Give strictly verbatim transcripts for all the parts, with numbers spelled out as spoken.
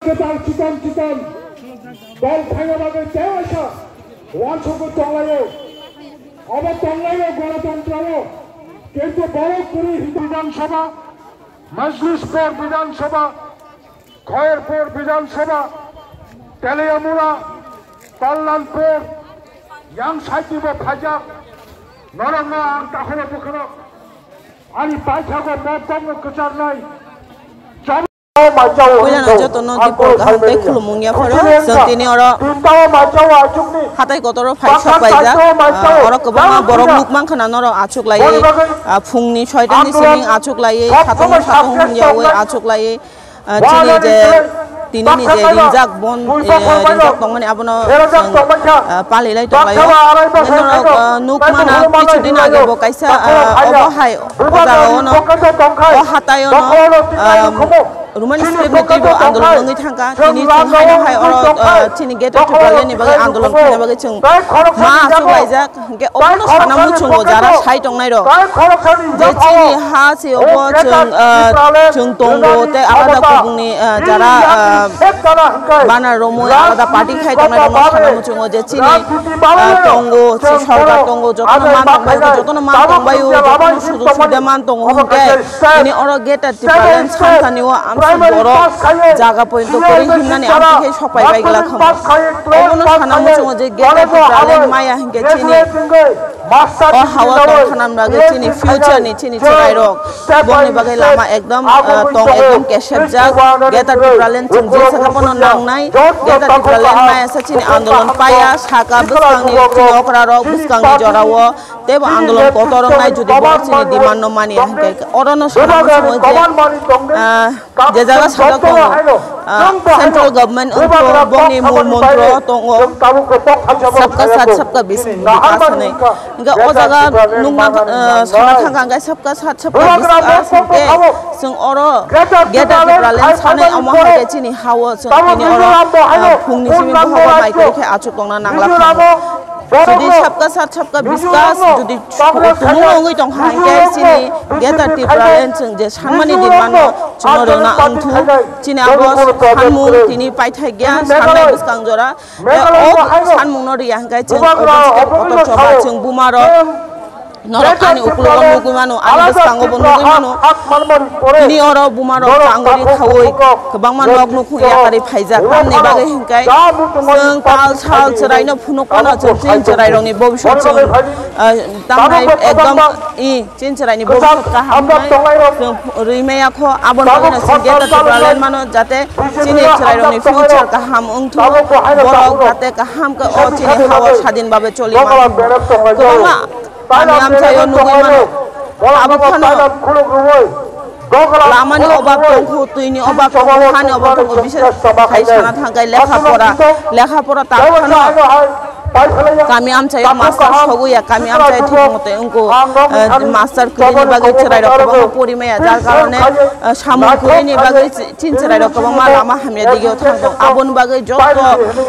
Kwtal chikon chikon dol phaina bagwi tei waisa uansukgwi tonglaio. Obo tonglaio gorotontro-o, kintu borok kwrwi Hindu Bidhan Sabha, Majlispur Bidhan Sabha, Khairpur Bidhan Sabha, Teliamura, Kalyanpur, yang side ni bo phaijak, norokno ang takhoro bwkhano ani paithago motokno kwcharnai. Puilano jotono Dipor kaham tei khulumung yapharo. Chwng tini oro hatai kotoro phai sok paijak. Ah, oro kwbangma borok nukmankha na norok achuk laiwi, ah, phungni soita ni simi achuk laiwi, satung satung hwnyawi achuk laiwi, ah, chini je tinini je ringjak bon, eh, ringjak tongmani abono chwng, ah, palilai tonglaio. Norok, ah, nukmana kichudin age bo kaisa, ah, obo hai o jagao no, o hataio no, ah, Roman script ni twibo andolon wngwi thangkha. Tini chwng haino hai oro, ah, chini Greater Tipraland ni bagwi andolon khaina bagwi chwng ma achuk laijak. Hinkhe obono sana muchungo jara sai tongnai rok. Je chini ha se obo chwng, ah, chwng tongo tei alada kubungni, ah, jara, ah, bana romwi alada party khai tongnai rokno sana muchungo je chini, ah, tongo, si sorkar tongo, jotono man tongbaio, jotono man tongbaio, jotono sujog subida man tongo hinkhe tini oro Greater Tipraland sansani o amsuk borok jaga pointo kwrwi himnani amtwi khe sok pai bai glak khamu. Obono sana muchungo je Greater Tipraland maya hinkhe chini o hawa tongthana bagwi chini future ni chini chwrairok bongni bagwi lama ekdom, ah, tong ekdom kesepjak. Greater Tipraland chwng je saka bono nangnai. Greater Tipraland maya sa chini andolon paya saka bwskangni chini okrarok bwskangni jorao teibo andolon kotor wngnai jodi bo chini demand no mani hinkhe orono sana muchungo je, ah, je jaga sajak tongo, ah, central government wngkho, bongni mul montro tongo, sabka saath sabka bis-, vikas hinwi. Hinkhe o jaga nukma, ah, sana thangkha hinkhe sabka saath sabka vikas hinkhe chwng oro Greater Tipraland sanai omo hai khe chini ha-o chwng tini oro, ah, phungni simi bohogo mai kwrwi khe achuk tongna nangla khamu. Jodi sabka saath sabka vikas jodi tumung wngwi tongkha hinkhe chini Greater Tipraland chwng je sanmani demand no chwngno rwna wngthu. Chini abo sanmung tini paithakya sannai bwskang jora. O sanmungno riya hinkhe chwng obo chwng kotor choba chwng bumarok norok ani uklogo nugwi mano, ani bwskango bo nugwi mano. Tini oro bumarok changori khaui kwbangma nok nukhung yakarwi phaijak. Tamni bagwi hinkhe chwng tal sal chwraino phunuk phano chwng chini chwrairokni bobiswt chwng, ah, tamnai ekdom i chini chwraini bobiswt kaham wngnai chwng rwi maya kho. Aboni bagwino chwng Greater Tipraland mano jate chini chwrairokni future kaham wngthu, borok jate kaham khe o chini ha-o sadin babe choli manthu. Kwbangma kami amchaio nugwi mano. Abo phano lamani obab tongkhu, twini obab tongkhu, hani obab tongkhu, bises khai sana thangkhe lekha pora, lekha pora tak phano kami amchaio master soguya, kami amchaio thik motoi wngkhu, eh, master kwrwini bagwi chwrairok kwbangma pori maya, jar karone, eh, samung kwrwini bagwi Chini chwrairok kwbangma lama hamya digio thang tong. Aboni bagwi joto,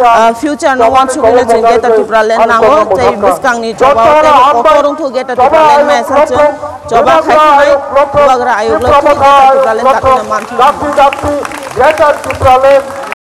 ah, future no uansugwino chwng Greater Tipraland nango. Tei bwskangni choba tei kotor wngkhu Greater Tipraland maya sa chwng choba khai khlai bubagra ayuk lai thwi Greater Tipraland dakti no manthogo.